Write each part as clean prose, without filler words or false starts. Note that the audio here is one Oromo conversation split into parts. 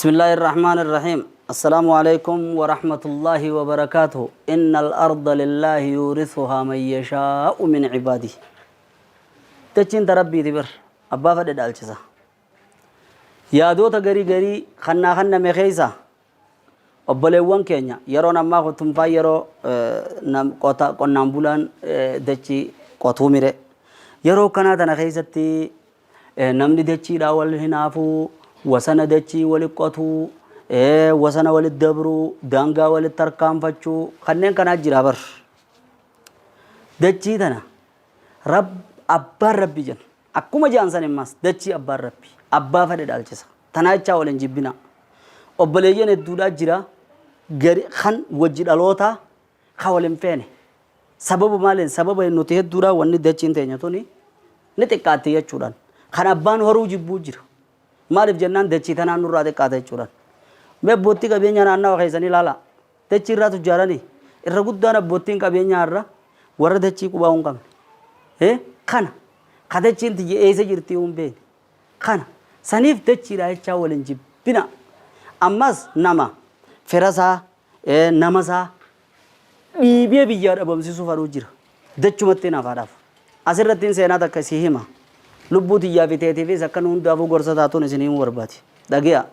بسم الله الرحمن الرحيم. السلام عليكم ورحمة الله وبركاته. إن الأرض لله يورثها من يشاء من عباده. Dachiin ta Rabbiiti bar. Abbaa fedhe dhaalchisa. Yaadoota garii garii kannaa kanname keessa obboleewwan keenya yeroon ammaa kun tunfaa yeroo qonnaan bulaan dachii qotuu mire. Yeroo kanaa tana keessatti Namni dachiidhaa wal hinaafuu, wasana dachii wali qotuu, wasana walitti dabruu, daangaa walitti tarkaanfachuu kanneen kanaa jira bar. Dachii tana rab abbaan rabbi jenna. Akkuma jaan san immas dachii abbaan rabbi abbaa fedhe dhaalchisa. Tanaa jechaa wal hin jibbinaa. Obboleeyyan hedduudhaa jira gari kan wajji dhalootaa ka wal hin feene. Sababa maaliin? Sababa nuti hedduudhaan wanni dachiin teenya tuni ni xiqqaatti jechuudhaan. Kan abbaan horuu jibbuu jira. Maaliif jennaan dachii tanaan nurraa xiqqaata jechuudhaan. Mee abboottii qabeenyaa naannawa keessanii ilaalaa. Dachii irraa tujjaaranii. Irra guddaan abboottiin qabeenyaa irra warra dachii qubaa hin qabne. Kana ka dachiin tiyya eessa jirti hin beekne. Kana saniif dachiidhaa jechaa wal hin jibbina. Ammas nama fira isaa nama isaa dhiibee biyyaa dhabamsiisuu fadhuu jira. Dachumatti hinaafaadhaaf. Asirrattiin seenaa takka isii hima. Lubbuu tiyyaa fi teetiifis akka nu hundaafuu gorsa taatuun isin himuu barbaade. Dhage'a.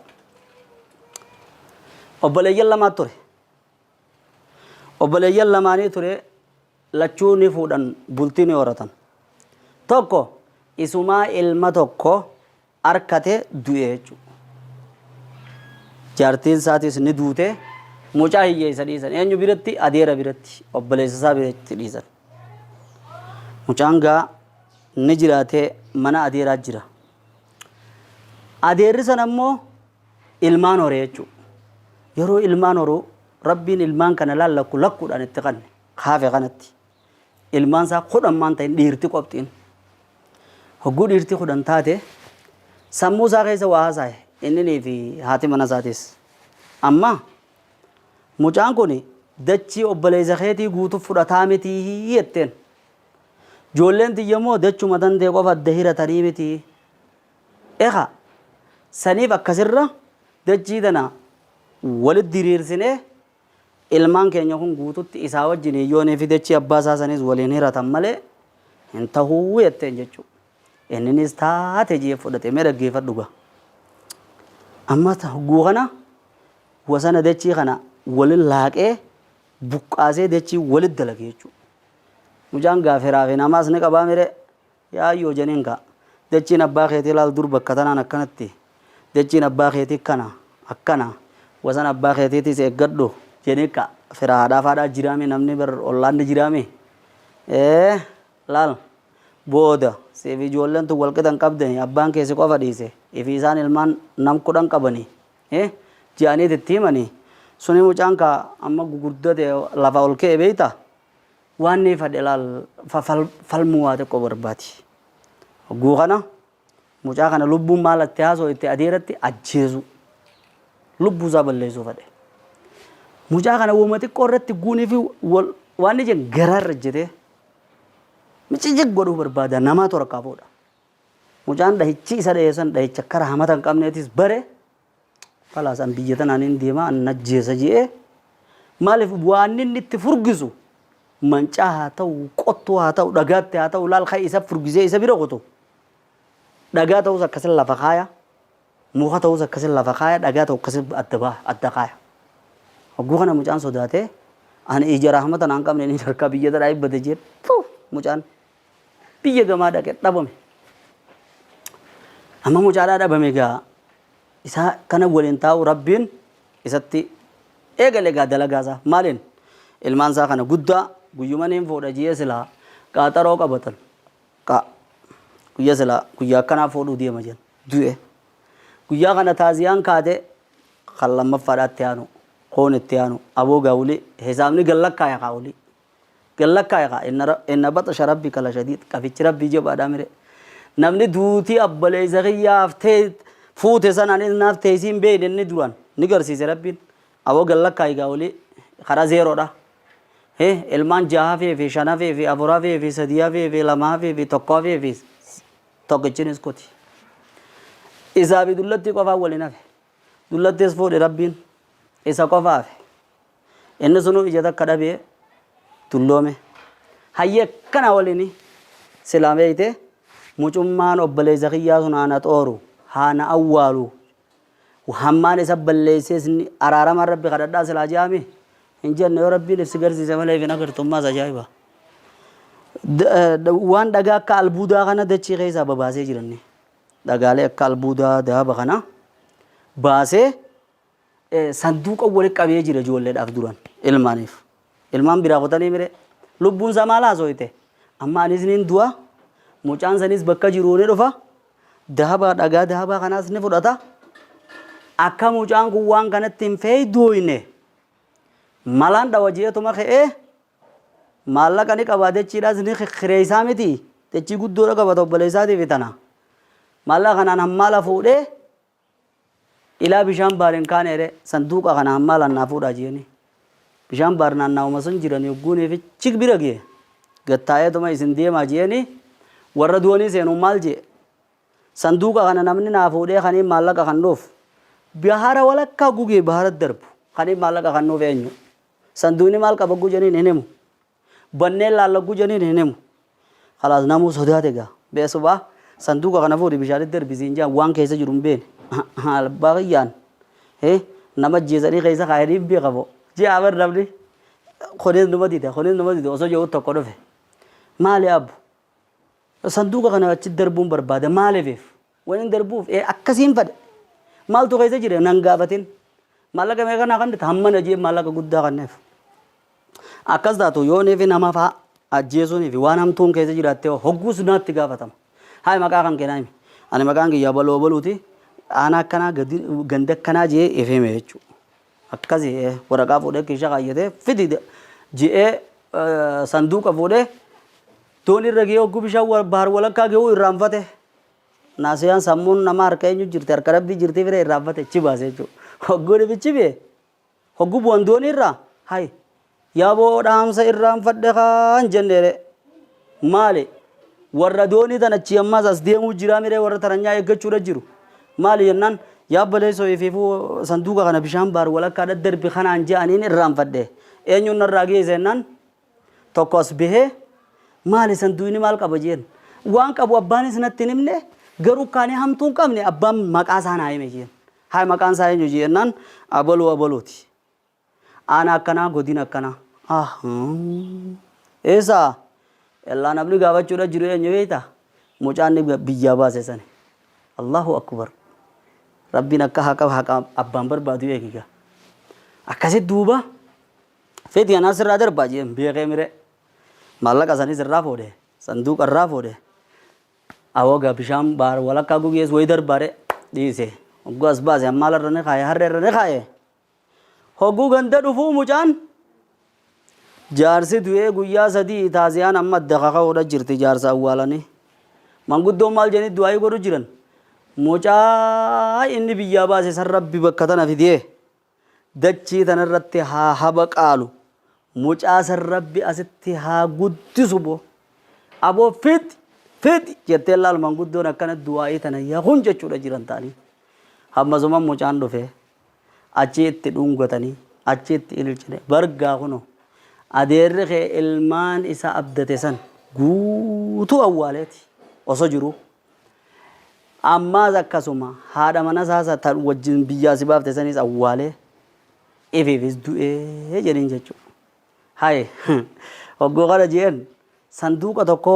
Obboleeyyan lamaa ture. Obboleeyyan lamaanii ture lachuu ni fuudhan bultii ni horatan. Tokko isumaa ilma tokko arkate du'e jechuudha. Jaartiin isaatis ni duute mucaa hiyyeessa dhiisan. Eenyu biratti? Adeera biratti. Obboleessa isaa biratti dhiisan. Mucaan gaa ni jiraatee mana adeeraa jira. Adeerri sana immoo ilmaan hore jechuudha. Yeroo ilmaan horu Rabbiin ilmaan kana laal lakku lakkuudhaan itti kanne kaafe kanatti. Ilmaan isaa 10 maan ta'in dhiirti qopxiin. Hogguu dhiirti 10 taate sammuu isaa keessa waa haasa'e inninii fi haati mana isaatis. Amma mucaan kun dachii obboleessa keetii guutuu fudhataa mitii jetteen. Ijoolleen tiyya immoo dachuma tantee qofa adda hiratanii mitii. Ekaa saniif akkasirra dachii tana walitti diriirsinee Ilmaan keenya kun guututti isaa wajjin yoonii fi dachii abbaa isaa sanis waliin hiratan malee hin tahuu jetteen jechuu. Inninis taate jee fudhate mee dhaggeeffadhu gaa. Amma hogguu kana wasana dachii kana walin laaqee buqqaasee dachii walit dalage jechuu. Mucaan gaa firaa fi namaas ni qabaa miree. Yaa ayyoo jeniin kaa. Dachiin abbaa keetii laal dur bakka tanaan akkanatti. Dachiin abbaa keetii kana akkana. Wasan abbaa keetiitis eeggadhu jenii kaa. Fira haadhaa faadhaa jiraami namni bar ollaan ni jiraami. Ee laal booda siif ijoolleen tun wal qixa hin qabdani abbaan kee si qofa dhiise ifi isaan ilmaan nam 10 qabani. Ee je'aniit itti himani. Suni mucaan kaa amma gugurdate lafa ol ka'e beeytaa. Waan ni fadhe laal falmuu waa xiqqoo barbaadi. Hogguu kana mucaa kana lubbuun maal itti haasoo itti adeeratti ajjeesuu. Lubbuu isaa balleessuu fadhe. Mucaa kana woma xiqqoo irratti guunii fi waan ni jenn garaa irra ejjetee miciciq godhuu barbaada namaatu harkaa fuudha. Mucaan dhahichi isa dhahe san dhahicha akka rahamata hin qabneetis bare Kalaas an biyya tanaan hin deema an najjeesa je'ee maaliif waan inni itti furgisu mancaa haa ta'u qottuu haa ta'u dhagaatti haa ta'u laal kan isa furgisee isa bira kutu dhagaa ta'us akkasin lafa kaaya muka ta'us akkasin lafa kaaya dhagaa ta'u akkasin adda baha adda kaaya. Hogguu kana mucaan sodaatee ani ija rahmata naan qabne inni harkaa biyya tanaa hibbate jee mucaan biyya gamaa dhaqe dhabame. Amma mucaadhaa dhabame gaa Isaa kana waliin taa'u Rabbiin isatti eegale egaa dalagaa isaa. Maaliin? Ilmaan isaa kana guddaa guyyuma niin fuudha ji'ee silaa qaaxaroo qabatan. Qa. Guyya silaa guyyaa akkanaa fuudhuu deema jedhan. Du'e. Guyyaa kana taaziyaan kaate kan lammaffaadhaa itti aanu. Koon itti aanu. Aboo gaa wuli hisaabni gad lakkaaya kaa wuli. Gad lakkaa'i kaa inna inna baxsha rabbika la shadiid qabichi rabbii jabaadhaa mire namni duutii abbaleessa kiyyaa haftee fuute san anis naaf teessii hin beekne inni duraan ni garsiise rabbiin aboo gad lakkaa'i gaa olii karaa zeeroodha he ilmaan jaha hafee fi shan hafee fi afur hafee fi sadii hafee fi lama hafee fi tokko hafee fi tokkichinis kuti isaa fi dullattii qofaan waliin hafe. Dullattees fuudhe Rabbiin. Isa qofa hafe. Inni sunuu ija takka dhabee dulloome. Hayyee akkana waliin silaa beeyte mucummaan obboleessa kiyyaa sun haa na xooru, haa na awwaalu, hammaan isa balleessees ni araaramaan Rabbi kadhadhaa silaa je'ami hin jenne. Yoo Rabbiin if si garsiise malee if hin agartu. Ammaas ajaa'iba. Waan dhagaa akka albuudaa kana dachii keessaa babaasee jiranni. Dhagaalee akka albuudaa dahaba kana baasee sanduuqa wali qabee jira ijoolleedhaaf duran ilmaaniif. Ilmaan biraa kutanii mire lubbuun isaa maal haasooyte? Amma anis nin du'a, mucaan sanis bakka jiruu ni dhufa, dahabaa dhagaa dahabaa kanaas ni fudhata. Akka mucaan kun waan kanatti hin feeydooyne malaan dhawa jeetuma ka'ee maallaqa ni qabaa, dachiidhaas ni kireessaa miti, dachii guddoodha qabata obboleessaatiif tana. Maallaqa kanaan hammaala fuudhee ilaa bishaan baar hin kaaneere, sanduuqa kana hammaalaan naa fuudhaa jeeni. Bishaan baar naannaawuma sun jiran yogguunii fi chik bira gee gattaa'eetuma isin deemaa jeeni. Warra doonii seenuun maal jee? Sanduuqa kana namni naa fuudhee kaniin maallaqa kan nuuf bahara walakkaa gugee bahara darbu kaniin maallaqa kan nuuf eenyu? Sanduuqni maal qaba gujaniin hin himu. Banneen laalla gujaniin hin himu. Kalaas namuu sodaate gaa. Beesubaa sanduuqa kana fuudhi bishaanitti darbi siin jaan, waan keessa jiru hin beekne. Abbaa kiyyaan nama ajjeesanii keessa kaayanii hin beeka moo. Ji'a bar namni kunis numa dida, kunis numa dida osoo jedhu tokko dhufe. Maali abbu? Sanduuqa kana achi darbuun barbaada, maaliif? Waan hin darbuuf akkasiin fadhe. Maaltu keessa jira nan gaafatin. Maallaqa meeqa naa kennita? Hammana jee maallaqa guddaa kenneef. Akkas taatu yoo neefi nama faa ajjeesuunii fi waan hamtuun keessa jiraatte hogguus naatti gaafatama. Hayi, maqaa kan keenaa himi. Ani maqaan kiyya abaluu abaluuti. Aanaa akkanaa ganda akkanaa jee if hime jechuudha. Akkasi waraqaa fuudhee kiisha kaayyatee fidi je'ee sanduuqa fuudhee doonii irra ga'ee hogguu bishaan bahar walakkaa ga'uu irraanfate. Naasiyaan sammuun namaa harka eenyu jirti? Harka Rabbii jirti bira irraanfate achi baase jechuudha. Hogguu dhibichi bee hogguu bu'an doonii irraa, hay yaaboo dhaamsa irraanfadhe kaan jenneere. Maali? Warra doonii tan achii ammaas as deemuu jiraa miree, warra taranyaa eeggachuudha jiru. Maali jennaan, yaa obboleessoo, ifiifuu sanduuqa kana bishaan baar walakkaa daddarbi kanaan je'aniin irraanfadhe. Eenyuun narraa geesse jennaan tokko as bahee, maali sanduuqni maal qaba jeen. Waan qabu abbaanis natti hin himne, garuu kaanii hamtuu hin qabne abbaan maqaa isaa naa hime jeen. Haa, maqaan isaa eenyu jennaan abaluu abaluuti. Aanaa akkanaa, godina akkanaa. Ah, eessa? Ellaa namni gaafachuudha jiru eenyu beektaa? Mucaan inni biyyaa baase sani. Allahu akbar. Rabbiin akka haqa haqa abbaan barbaadu eegiga. Akkasitti duuba fedhi anaa sirraa darbaa jeen beekee mire. Maallaqa sanis irraa fuudhe, sanduuqa irraa fuudhe. Awoga bishaan baar walakkaa gogees wayi darbaare dhiise. Hogguu as baase ammaala irra ni kaaye, harree irra ni kaaye. Hogguu ganda dhufuu mucaan jaarsi du'ee guyyaa 3 taaziyaan amma adda kaka'uudha jirti jaarsa awwaalanii. Manguddoon maal jedhanii du'aayii godhu jiran? Mucaa inni biyyaa baase san Rabbi bakka tana fidee dachii tanarratti haa habaqaalu. Mucaa san Rabbi asitti haa guddisu boo. Aboo fixi fixi jettee laal manguddoon akkana du'aayii tana yakun jechuudha jiran ta'anii. Hammasuma mucaan dhufee achi itti dhungatanii achi itti ililchine, bargaa kunoo adeerri kee ilmaan isa abdate san guutuu awwaaleeti osoo jiruu, ammaas akkasuma haadha mana isaa tan wajjin biyyaa si baafte sanis awwaalee ifiifis du'ee jedhin jechuudha. Hay, hogguu kana jeen sanduuqa tokko,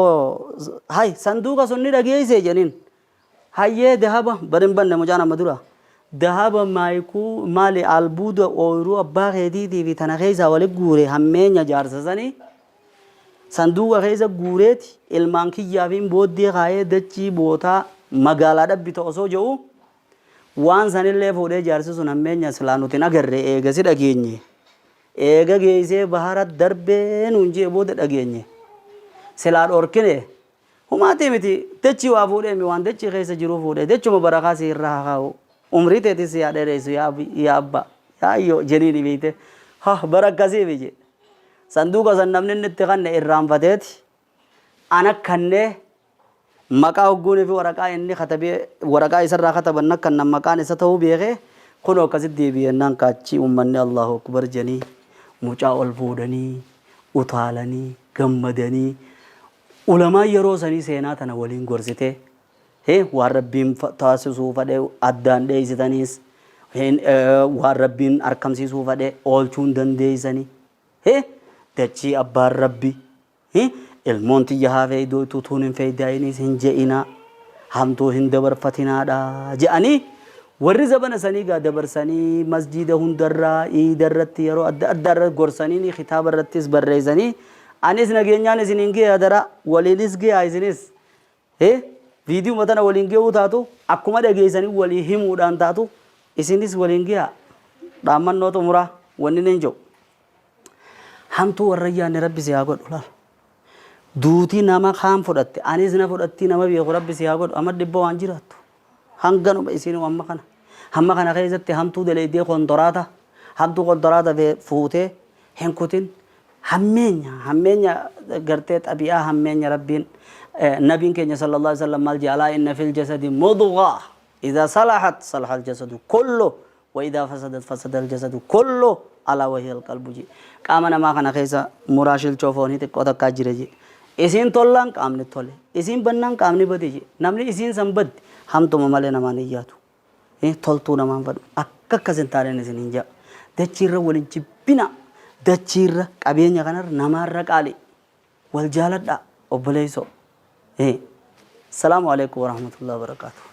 hay sanduuqa sun ni dhageessee jedhin. Hayyee, dahaba bar hin banne mucaan amma dura. Dahaba maayikuu maali albuuda ooyiruu abbaa keetiitii fi tana keessaa wali guure, hammeenya jaarsa sanii sanduuqa keessa guureeti ilmaan kiyyaafiin booddee kaayee dachii bootaa magaalaa dhabbita osoo jedhu waan sanillee fuudhee jaarsi sun hammeenya silaa nuti hin agarre, eega si dhageenye, eega geessee bahara darbee nuun jee booda dhageenye, silaa dhorkine. Humaatii miti, dachii waa fuudhee mi, waan dachii keessa jiruu fuudhee dachuma barakaa si irra haa kaa'u, umrii teetis si haa dheeressu, yaa yaa abba, yaa ayyoo jeniini beeyte. Ha, bara akkasii miti. Sanduuqa san namni inni itti kanne irraanfateeti ana kannee maqaa hogguunii fi waraqaa inni katabee waraqaa isarraa kataban nakkannan maqaan isa ta'uu beekee Kunoo akkasitti deebi'ennaan kaachii uummanni Allahu Akbar jedhanii mucaa ol fuudhanii utaalanii gammadanii ulamaan yeroo sanii seenaa tana waliin gorsitee waan Rabbiin taasisuu fadhe addaan dheeysitaniis waan Rabbiin arkamsiisuu fadhe oolchuu hin dandeeysanii. Dachii abbaan Rabbi Ilmoon tiyya haa feeydooytuu tuun hin feeydaayiniis hin je'inaa, hamtuu hin dabarfatinaadha je'anii warri zabana sanii gaa dabarsanii masjiida hundarraa iida irratti yeroo adda addaa irratti gorsaniini kitaaba irrattis barreessanii anis nageenyaan isiniin ge'e hadaraa waliinis ge'aa isinis viidiyuma tana waliin ge'uu taatu akkuma dhageessanii walii himuudhaan taatu isinis waliin ge'aa dhaammannoo xumuraa wanni nin jedhu. Hamtuu warra hin yaadne Rabbi si haa godhu laal. Duuti nama kaan fudhatte anis na fudhattii nama beeku Rabbi si haa godhu amma dhibba waan jiraattu. Hanganuma isiin amma kana. Hamma kana keessatti hamtuu daleeydee kontoraata hamtuu kontoraata fuutee hin kutin hammeenya hammeenya gartee xabi'aa hammeenya Rabbiin nabiin keenya sallallahu alaihi wasallam maal jedha alaa inna fil jasadi mudghaa idha salahat salaha al jasadu kullu Wa idhaa fasadat fasadal jasadu kulluh alaa wa hiyal qalbu jedhe. Qaama namaa kana keessa muraa shilchoo foonii xiqqoo takkaa jira jedhe. Isiin tollaan qaamni tole. Isiin bannaan qaamni bade jedhe. Namni isiin san badde hamtuma malee namaan hin yaadu. Toltuu namaan fadhu. Akka akkas hin taaneen isiniin jedha. Dachiirra wal hin jibbinaa. Dachiirra qabeenya kanarra namaarra qaali. Wal jaaladhaa obboleessoo. Salaamu alaikum warahmatullahi wabarakatuh.